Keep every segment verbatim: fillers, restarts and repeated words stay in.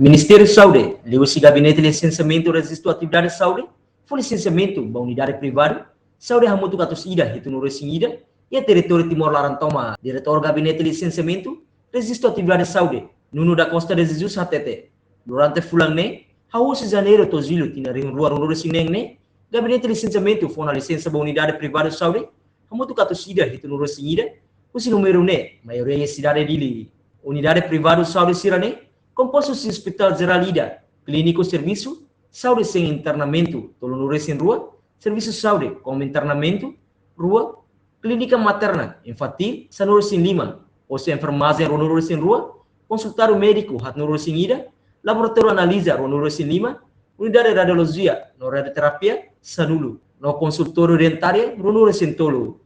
Ministériu Saúde, liuhusi Gabinete Lisensiamentu Rejistu Atividade Saúde, fó lisensiamentu ba unidade privadu saúde hamutuk atus ida hitunulu resin ida iha territóriu Timor laran tomak. Diretór Gabinete Lisensiamentu Rejistu Atividade Saúde, Nuno da Costa de Jesus hatete, durante fulan ne'e, hahú husi Janeiru to'o Jullu tinan rihun rua ruanulu resin neen ne'e, Gabinete Lisensiamentu fó ona lisensa ba unidade privadu saúde hamutuk atus ida hitunulu resin ida, husi númeru ne'e maioria iha sidade Dili. Unidade privadu saúde sira-ne'e kompostu husi Hospital Jerál ida, klíniku servisu saúde sein internamentu tolunulu resin rua, servisu saúde com internamentu rua, klínika materna infantíl sanulu resin lima, postu enfermajen ruanulu resin rua, konsultóriu médiku haatnulu resin ida, laboratóriu análiza ruanulu resin lima, unidade radiolojia no radioterapia sanulu, no konsultóriu dentária ruanulu resin tolu.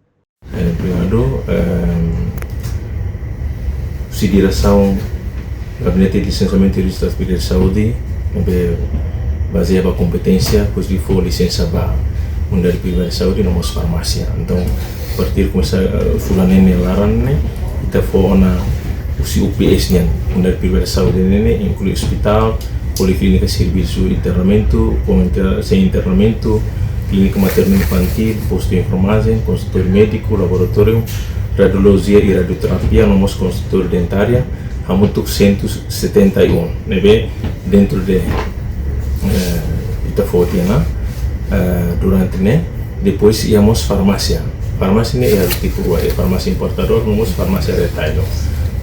Eh, primeiru, eh, husi diresaun Gabinete Lisensiamentu Rejistu Atividade Saúde, ne'ebé bazeia ba kompeténsia, depois de fó lisensa ba unidade privadu saúde, no mós farmásia. Entaun, a partir komesa, eh, fulan ne'e nia laran ne'e, ita fó ona husi U P S nian, unidade privadu saúde ne'e, ne'e inklui hospital, poliklínika servisu internamentu, com inter-, sein internamentu, klínika maternu infantíl, postu enfermajen, konsultóriu médiku, laboratóriu, radiolojia i radioterapia, no mós konsultóriu dentária, hamutuk sentu setenta i un, ne'ebé dentru de, eh, ita fó tiha ona, eh, durante ne'e, depois iha mós farmásia. Farmásia ne'e iha tipu rua, iha farmásia importadór, no mós farmásia retallu.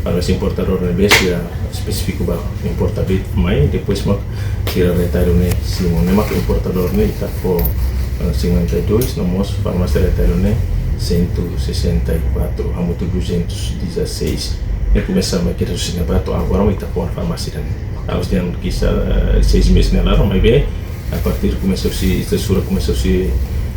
Farmásia importadór ne'ebé sira espesífiku ba importa de'it mai, depois mak sira retallu ne'e simu, ne'e mak importadór ne'e ita fó, eh, cinquenta e dois, no mós farmásia retallu ne'e cento e sessenta e quatro, hamutuk duzentos e dezasseis. Ne'e komesa mai kedas husi ne'ebá to'o agora mak ita fó ona farmásia ne'e. Aos dian kisa, eh, seis meses nia laran, maibé a partir komesa husi, ita sura komesa husi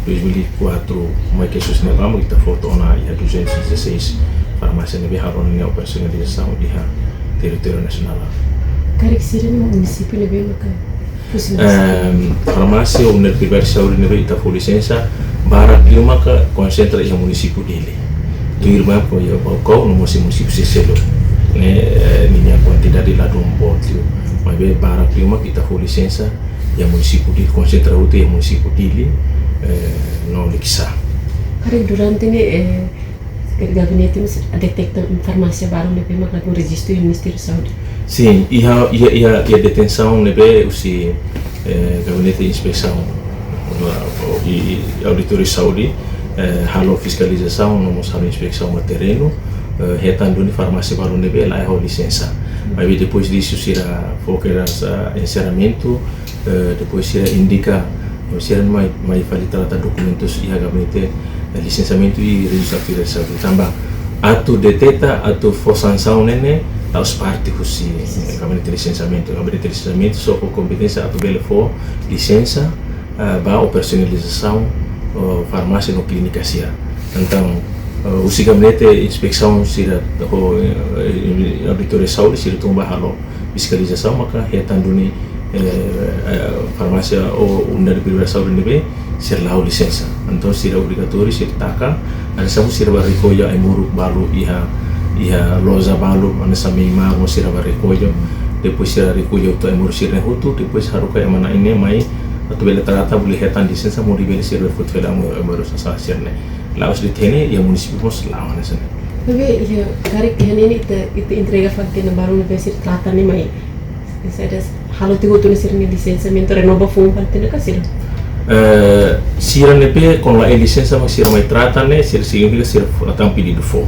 dois mil e quatro, mai kedas husi ne'ebá mak ita fó to'o ona iha duzentos e dezasseis farmásia ne'ebé halo ona nia operasionalizasaun iha territóriu nasionál. Karik sira-ne'e munisípiu ne'ebé maka fó lisensa? Ehm, farmásia ou unidade privadu saúde ne'ebé ita fó lisensa, barak liu maka konsentra iha munisípiu Dili. Tuirmai ho iha Baucau, no mós iha munisípiu seluk-seluk. Ne'e, eh, ninia kuantidade ladún boot liu. Maibé barak liu mak ita fó lisensa iha munisípiu Dili, konsentra hotu iha munisípiu Dili, eh, no Likisá. Karik durante ne'e, eh, gabinete mós detekta farmásia balu ne'ebé mak ladún rejistu iha Ministériu Saúde? Sin, iha, iha, iha, iha detensaun ne'ebé husi, eh, Gabinete Inspesaun, i, i Auditóriu Saúde, eh, halo fiskalizasaun, no mós halo inspesaun ba terrenu, eh, hetan duni farmásia balu ne'ebé laiha ho lisensa. Maibé depois disso sira fó kedas, ah, enserramentu, eh, depois sira indika, sira mai, mai fali trata dokumentus iha Gabinete, eh, Lisensiamentu i Rejistu Atividade Saúde. Tanba atu deteta, atu fó sansaun ne'e ne'e, la'ós parte husi, eh, Gabinete Lisensiamentu. Gabinete Lisensiamentu só ho kompeténsia atu bele fó lisensa, eh, ba operasionalizasaun, eh, farmásia no klínika sira. Entaun, eh, husi Gabinete Inspesaun sira ho, eh, Auditóriu Saúde sira tun ba halo fiskalizasaun maka hetan duni, eh, eh, farmásia ou unidade privadu saúde ne'ebé sira laiha lisensa. Entaun sira obrigatóriu sira taka, hanesan sira bá rekolla ai-moruk balu iha, iha loja balu, hanesan Meimar mós sira bá rekolla. Depois sira rekolla hotu ai-moruk sira-ne'e hotu, depois haruka ema na'in ne'e mai atu bele trata, bele hetan lisensa, hodi bele sira foti fali ai-moruk, ai-moruk sasán sira-ne'e. La'ós de'it ne'e, iha munisípiu mós la'o hanesan ne'e. Maibé, iha, karik iha ne'e ita, ita entrega fatin balu ne'ebé sira trata ne'e mai. Sira halo tiha hotu ona sira-nia lisensiamentu, renova foun fatin ka sira? Eh, sira ne'ebé kuandu laiha lisensa mak sira mai trata ne'e, sira signifika sira fó, atan pedidu foun.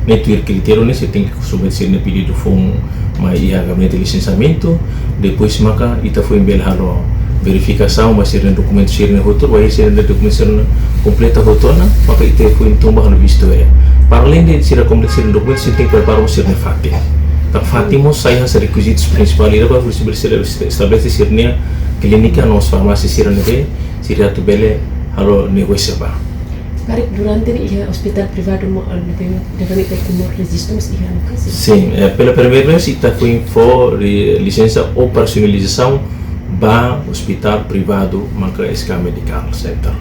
Ne'e tuir kritériu ne'e sira tenke submete sira-nia pedidu foun mai iha Gabinete Lisensiamentu, depois maka ita foin bele halo verifikasaun ba sira-nia dokumentu sira-ne'e hotu, ba sira-nia dokumentu sira-ne'e kompleta hotu ona, maka ita foin tun ba halo vistu iha. Para além de sira kompleta sira-nia dokumentu, sira tenke prepara sira-nia fatin. Entaun fatin mós sai hanesan rekizitus prinsipál ida ba hodi bele sira estabelese sira-nia klínika no farmásia sira ne'ebé sira atu bele halo negósiu ba. Karik durante ne'e iha ospitál privadu mós, ah, ne'ebé, depois ita Timor Rejistu mós iha no kazu? Sin, eh, pela primeira vez ita foin fó ri-, lisensa operasionalizasaun ba ospitál privadu maka S K Medical Center.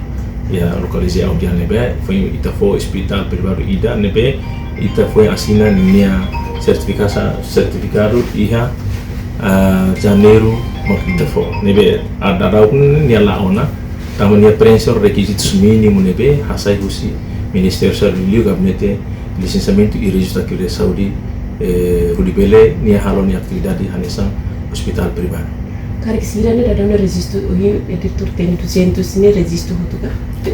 Iha lokaliza Audian ne'ebé, foin ita fó ospitál privadu ida ne'ebé ita foin asina ninia sertifikasa-, sertifikadu iha ah, Janeiru mak ita fó. Ne'ebé, a, dadaun ne'e nia la'o ona, tanba nia preenxe rekizitus mínimu ne'ebé hasai husi Ministériu Saúde liu Gabinete Lisensiamentu i Rejistu Atividade Saúde, eh, hodi bele nia halo nia atividade hanesan ospitál privadu. Karik sira ne'e dadaun ne'e rejistu, ohin editór hateten duzentus ne'e rejistu hotu ka?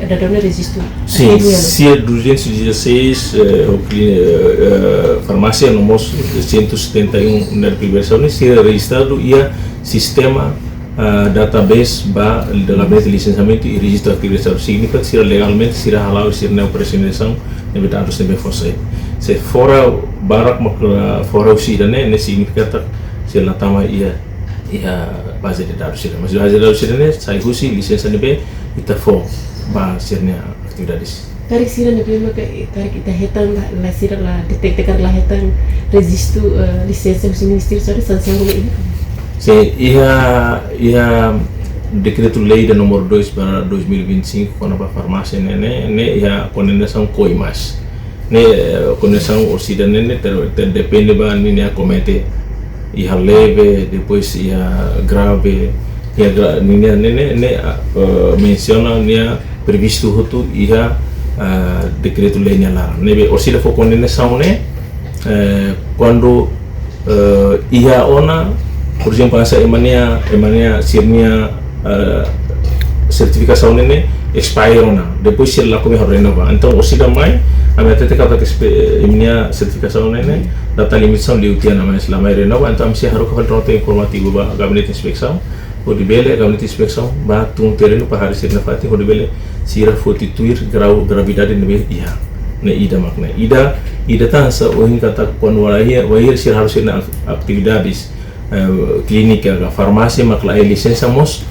Dadaun ne'e rejistu Sin, ativu ya, no? Sira duzentus e dezasseis, eh, o cli-, eh, eh, farmásia no mós cento e setenta e um unidade privada de saúde, sira rejistradu iha sistema, ah, database ba Gabinete Lisensiamentu i Rejistu Atividade Saúde. Signifika sira legalmente sira hala'o sira-nia operasionalizasaun, ne'ebé dadus ne'ebé fó sai. Se fora barak mak, ah, fora husi ida-ne'e, ne'e signifika katak sira la tama iha, iha baze de dadus sira. Mas baze de dadus sira-ne'e sai husi lisensa ne'ebé ita fó ba sira-nia atividades. Karik sira ne'ebé maka, eh, karik ita hetan la, la sira la deteta karik la hetan rejistu, eh, lisensa husi Ministériu Saúde, sansaun ruma iha? Sin, iha, iha dekretu-lei ida númeru dois barra dois mil e vinte e cinco, kona-ba farmásia ne'e, ne'e, ne'e iha kondenasaun COIMAS. Ne'e, eh, kondenasaun orsida ne'e, ne'e ter, ter depende ba ninia komete, iha leve, depois iha grave, iha gra-, ninia ne'e, ne'e, ne'e, ah, eh, mensiona nia previstu hotu iha, ah, dekretu-lei nia laran. Ne'ebé orsida fó kondenasaun ne'e, eh, kuandu, eh, iha ona, por ezemplu, hanesan ema nia, ema nia sira-nia, eh, sertifikasaun ne'e expire ona, depois sira lakomi halo renova. Entaun, orsida mai, ami hatete katak espe-, ema nia sertifikasaun ne'e, ne'e, data limite são liu tiha ona, mas la mai renova, entaun ami sei haruka fali nota informativu ba Gabinete Inspesaun, hodi bele Gabinete Inspesaun bá tun terrenu para haree sira-nia fatin, hodi bele sira foti tuir grau gravidade ne'ebé iha. Ne'e ida mak ne'e. Ida, ida tan hanesan ohin katak kuandu wainhira, wainhira sira halo sira-nia ak-, atividades, eh, klínika ka farmásia mak laiha lisensa mós,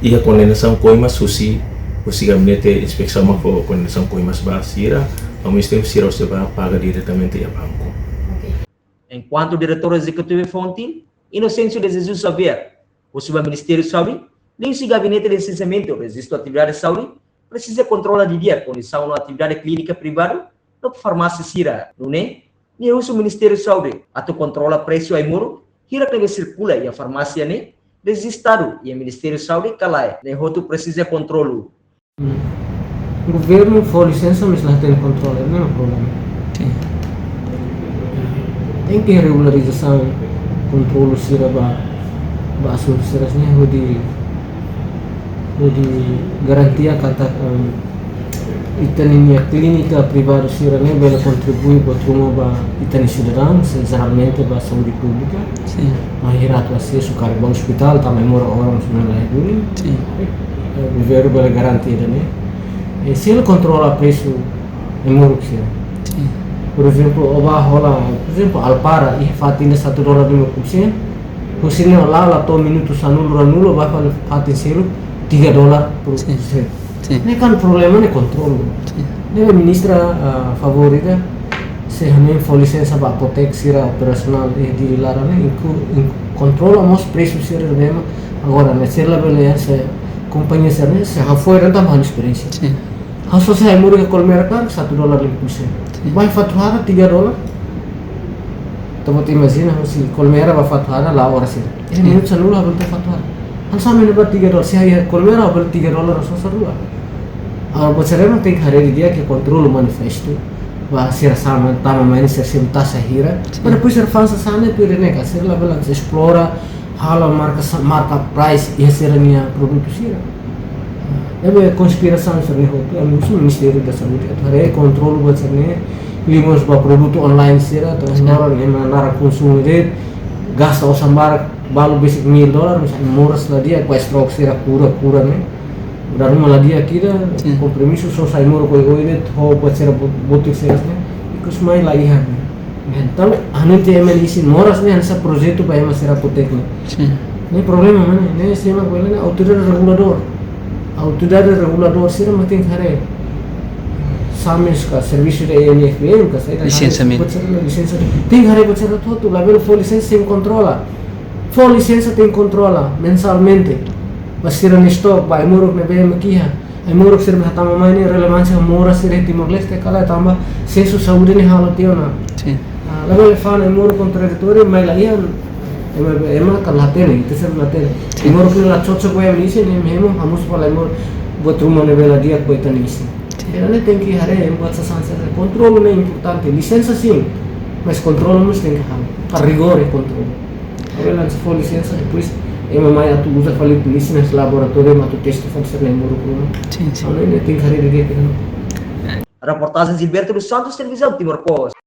iha kondenasaun COIMAS husi, husi Gabinete Inspesaun mak fó kondenasaun COIMAS ba sira, ao mesmo tempo sira sei bá paga diretamente iha banku. Ok. Enkuantu Diretór Ezekutivu Fontin, Inocêncio de Jesus Xavier, husi ba Ministériu Saúde, liuhusi Gabinete Lisensiamentu i Rejistu Atividade Saúde, presiza kontrola didi'ak kondisaun no atividade klínika privadu no farmásia sira, nune'e nia husu Ministériu Saúde atu kontrola presu ai-moruk hirak ne'ebé sirkula iha farmásia ne'e, rejistadu iha Ministériu Saúde ka lae, ne'e hotu presiza kontrolu. Governu fó lisensa, mas la hatene kontrolu, ne'e problema. Sin. Tenke regularizasaun, kontrolu sira ba, ba asuntu sira-ne'e, hodi, hodi garantia katak, em, ita-nia klínika privadu sira-ne'e bele kontribui buat ruma ba ita-nia sidadaun, se jeralmente ba saúde públika. Sin. Maibé atu asesu karik ba ospitál, tanba ai-moruk oras ne'e la iha duni. Sin. Eh, governu bele garantia ida-ne'e. Eh, se la kontrola presu ai-moruk sira. Sin. Por ezemplu, ó bá hola, por ezemplu, Alpara, iha fatin ida satu dolar lima puluh sen. Husi ne'e ó la'o, la'o to'o minutu sanulu, ruanulu, bá fali fatin seluk, tiga dolar por Sin. sen. Sin. Ne'e kan problema ne'e kontrolu. Sin. Ne'e ministra, ah, favór ida, se hanoin fó lisensa ba apotek sira operasionál iha Dili laran ne'e, inku, inku kontrola mós presu sira ne'ebé mak agora ne'e sira labele, se kompañia sira-ne'e, se hafoin ita mak halo esperiénsia. Sin. Ha'u sosa ai-moruk iha Colmera kan satu dolar lima puluh sen. Sin. Bá iha Fatuhada tiga dolar. Ita-boot imajina husi Colmera ba Fatuhada la'o oras ida. Eh, sin. Minutu sanulu ha'u bá to'o Fatuhada. Hanesan ami bá tiga dolar, se iha Colmera ha'u bá tiga dolar sosa rua. Agora buat sira-ne'e tenke haree didi'ak, ke kontrolu manifestu. Ba sira sá mak tama mai ne'e, sira sei tasa hira. Sin. Para depois sira fa'an sasán ne'e tuir ne'e ka, sira labele esplora, halo marka sa-, markup price iha sira-nia produtu sira. Ne'ebé konspirasaun sira-ne'e hotu, ami husu Ministériu da Saúde atu haree kontrolu buat sira-ne'e, liuhusi ba produtu online sira, atu, sin, loron ema naran konsumu de'it, gasta osan barak, balu besik mil dolar, misalnya moras la di'ak, kuas trok sira kura, kura ne'e. Dala ruma la di'ak ida, sin, kompromisu sosa ai-moruk oioin de'it, ho buat sira bo-, botir sira-ne'e, ikus mai la iha. Entaun, hanoin tiha ema isin moras ne'e, hanesan projetu ba ema sira apotek ne'e. Sin. Ne'e problema mak ne'e, ne'e sé mak bele ne'e autoridade reguladór. Autoridade reguladór sira mak tenke haree. Sames ka servisu de A N F B M ka saida, lisensiamentu, buat sira-ne'e, lisensa. Tenke haree buat sira hotu, labele fó lisensa sein kontrola. Fó lisensa tenke kontrola mensalmente. Ba sira-nia stok, ba ai-moruk ne'ebé mak iha. Ai-moruk sira mak hatama mai ne'e relevánsia ho moras sira iha Timor-Leste ka lae, tanba sensu saúde ne'e halo tiha ona. Sin. Ah, labele fa'an ai-moruk kontraditóriu, mai la iha, Ema, ema kan la hatene, ita sira la hatene. Timoroan la cocok ho ema nia isin, ema hemu, hamosu fali ema buat ruma ne'ebé la di'ak ba ita-nia isin. Ita-nia tenke haree ema buat sasán sira. Kontrolu ne'e importante, lisensa sin, mas kontrolu mós tenke halo. Para rigor e kontrolu. Agora la fó lisensa, depois ema mai atu uza fali polísia ne'e laboratóriu, ema atu testa fali sira-nia moru ruma. Sin, sin. Entaun ne'e tenke haree di'ak. Reportajen Gilberto dos Santos, Televizaun Timor Post.